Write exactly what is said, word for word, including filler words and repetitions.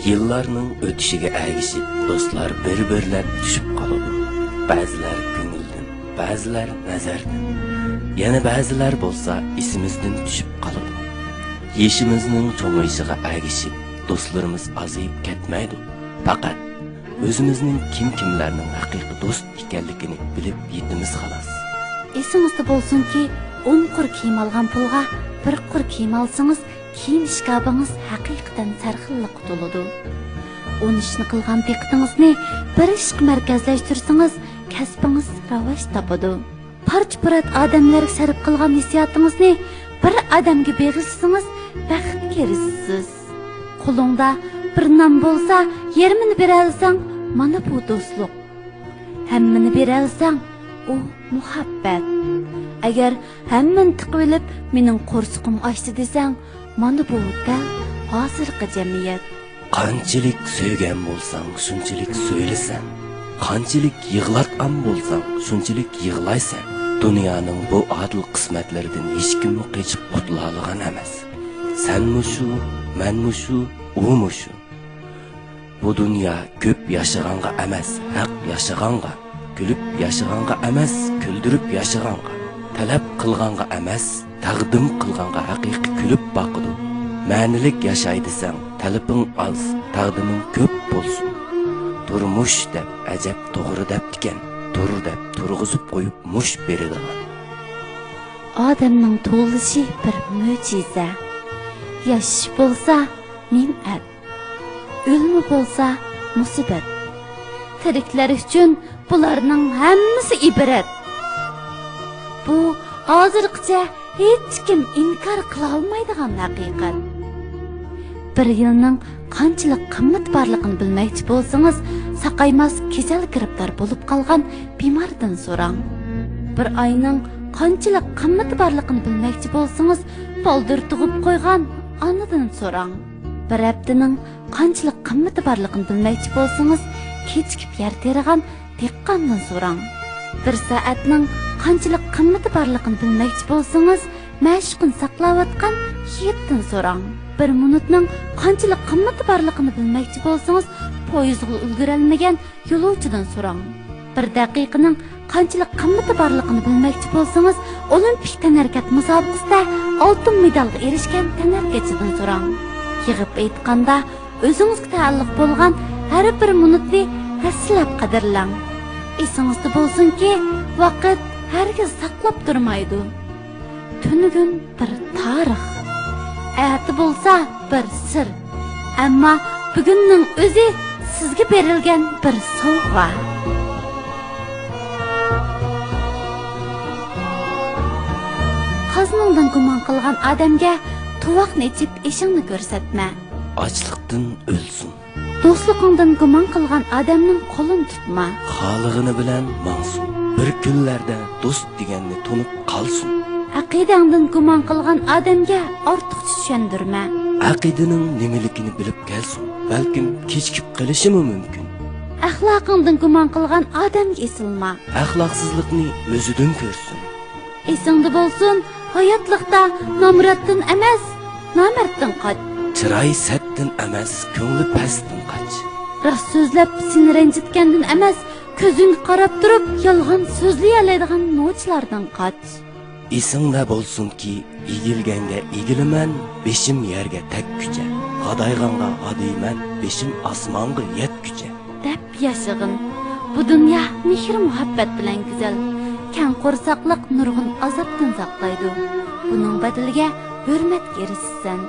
يىللارنىڭ ئۆتۈشىگە ئەگىشىپ، دوستلار بىر-بىرلەپ چۈشۈپ قالىدۇ. بەزىلەر كۆڭۈلدىن، بەزىلەر نەزەردىن، يەنە بەزىلەر بولسا ئېسىمىزدىن چۈشۈپ قالىدۇ. يېشىمىزنىڭ چوڭىيىشىغا ئەگىشىپ، دوستلىرىمىز ئازىيىپ كەتمەيدۇ. پەقەت ئۆزىمىزنىڭ كىم-كىملەرنىڭ ھەقىقىي دوست ئىكەنلىكىنى بىلىپ يېتىمىز خالاس. ئېسىڭىزدە بولسۇنكى، ئون قۇر كىيىم ئالغان پۇلغا بىر قۇر كىيىم ئالسىڭىز، كىيىم ئىشكاپىڭىز ھەقىقەتەن سەرخىللىققا تولىدۇ. ئون ئىشنى قىلغان دىققىتىڭىزنى بىر ئىشقا مەركەزلەشتۈرسىڭىز، كەسپىڭىز راۋاج تاپىدۇ. پارچە-پۇرات ئادەملەرگە سەرپ قىلغان ھېسسىياتىڭىزنى بىر ئادەمگە بېغىشلىسىڭىز، بەختكە ئېرىشىسىز. قولۇڭدا بىر نان بولسا، يېرىمىنى بېرەلىسەڭ، مانا بۇ دوستلۇق. ھەممىنى بېرەلىسەڭ، ئۇ مۇھەببەت. ئەگەر ھەممىنى تىقىۋېلىپ، مېنىڭ قورسىقىم ئاچتى دېسەڭ، مانا بۇ دەل ھازىرقى جەمئىيەت. قانچىلىك سۆيگەن بولساڭ، شۇنچىلىك سۆيۈلىسەن. قانچىلىك يىغلاتقان بولساڭ، شۇنچىلىك يىغلايسەن. دۇنيانىڭ بۇ ئادىل قىسمەتلىرىدىن ھېچكىممۇ قېچىپ قۇتۇلالىغان ئەمەس. سەنمۇ شۇ، مەنمۇ شۇ، ئۇمۇ شۇ. بۇ دۇنيا كۆپ ياشىغانغا ئەمەس، ھەق ياشىغانغا، كۈلۈپ ياشىغانغا ئەمەس، كۈلدۈرۈپ ياشىغانغا، تەلەپ قىلغانغا ئەمەس، تەقدىم قىلغانغا ھەقىقىي كۈلۈپ باقىدۇ. مەنىلىك ياشاي دېسەڭ، تەلىپىڭ ئاز، تەقدىمىڭ كۆپ بولسۇن. تۇرمۇش دەپ ئەجەب توغرا دەپتىكەن، تۇر دەپ تۇرغۇزۇپ قويۇپ مۇش بېرىدىغان. ئادەمنىڭ تۇغۇلۇشى بىر مۆجىزە. ياشىشى بولسا نېمەت. ئۆلۈمى بولسا مۇسىبەت. تىرىكلەر ئۈچۈن بۇلارنىڭ ھەممىسى ئىبرەت. بۇ ھازىرغىچە ھېچكىم ئىنكار قىلالمايدىغان ھەقىقەت. بىر يىلنىڭ قانچىلىك قىممىتى بارلىقىنى بىلمەكچى بولسىڭىز، ساقايماس كېسەل گىرىپتار بولۇپ قالغان بىماردىن سوراڭ. بىر ئاينىڭ قانچىلىك قىممىتى بارلىقىنى بىلمەكچى بولسىڭىز، بالدۇر تۇغۇپ قويغان ئانىدىن سوراڭ. بىر ھەپتىنىڭ قانچىلىك قىممىتى بارلىقىنى بىلمەكچى بولسىڭىز، كېچىكىپ يەر تېرىغان دېھقاندىن سوراڭ. بىر سائەتنىڭ قانچىلىك قىممىتى بارلىقىنى بىلمەكچى بولسىڭىز، مەشۇقىنى ساقلاۋاتقان يىگىتتىن سوراڭ. بىر مىنۇتنىڭ قانچىلىك قىممىتى بارلىقىنى بىلمەكچى بولسىڭىز، پويىزغا ئۈلگۈرەلمىگەن يولۇچىدىن سوراڭ. بىر دەقىقىنىڭ قانچىلىك قىممىتى بارلىقىنى بىلمەكچى بولسىڭىز، ئولىمپىك تەنھەرىكەت مۇسابىقىسىدە ئالتۇن مېدالغا ئېرىشكەن تەنھەرىكەتچىدىن سوراڭ. يىغىپ ئېيتقاندا، ئۆزىڭىزگە تەئەللۇق بولغان ھەر بىر مىنۇتنى ھەسسىلەپ قەدىرلەڭ. ئېسىڭىزدە بولسۇنكى، ۋاقىت ھەرگىز ساقلاپ تۇرمايدۇ. تۈنۈگۈن بىر تارىخ، ئەتە بولسا بىر سىر. ئەمما بۈگۈننىڭ ئۆزى سىزگە بېرىلگەن بىر سوۋغا. قازىنىڭدىن گۇمان قىلغان ئادەمگە تۇۋاقنى ئېچىپ ئېشىڭنى كۆرسەتمە. ئاچلىقتىن ئۆلسۇن. دوستلۇقۇڭدىن گۇمان قىلغان ئادەمنىڭ قولىنى تۇتما. خالىغىنى بىلەن ماڭسۇن. بىر كۈنلەردە دوست دېگەننى تونۇپ قالسۇن. ئەقىدەڭدىن گۇمان قىلغان ئادەمگە ئارتۇقچە چۈشەندۈرمە. ئەقىدىنىڭ نېمىلىكىنى بىلىپ كەلسۇن. بەلكىم كېچىكىپ قېلىشىمۇ مۇمكىن. ئەخلاقىڭدىن گۇمان قىلغان ئادەمگە ئېسىلما. ئەخلاقسىزلىقنى ئۆزىدىن كۆرسۇن. ئېسىڭدە بولسۇن، ھاياتلىقتا نامراتتىن ئەمەس، نامەردتىن قاچ. چىراي سەتتىن ئەمەس، كۆڭلى پەستىن قاچ. راست سۆزلەپ سېنى رەنجىتكەندىن ئەمەس، كۆزۈڭگە قاراپ تۇرۇپ يالغان سۆزلىيەلەيدىغان نوچىلاردىن قاچ. ئېسىڭدە بولسۇنكى، ئېگىلگەنگە ئېگىلىمەن، بېشىم يەرگە تەگكۈچە. غادايغانغا غادىيىمەن، بېشىم ئاسمانغا يەتكۈچە. دەپ ياشىغىن. بۇ دۇنيا مېھىر-مۇھەببەت بىلەن گۈزەل. كەڭ قورساقلىق نۇرغۇن ئازابتىن ساقلايدۇ. بۇنىڭ بەدىلىگە ھۆرمەتكە ئېرىشىسەن.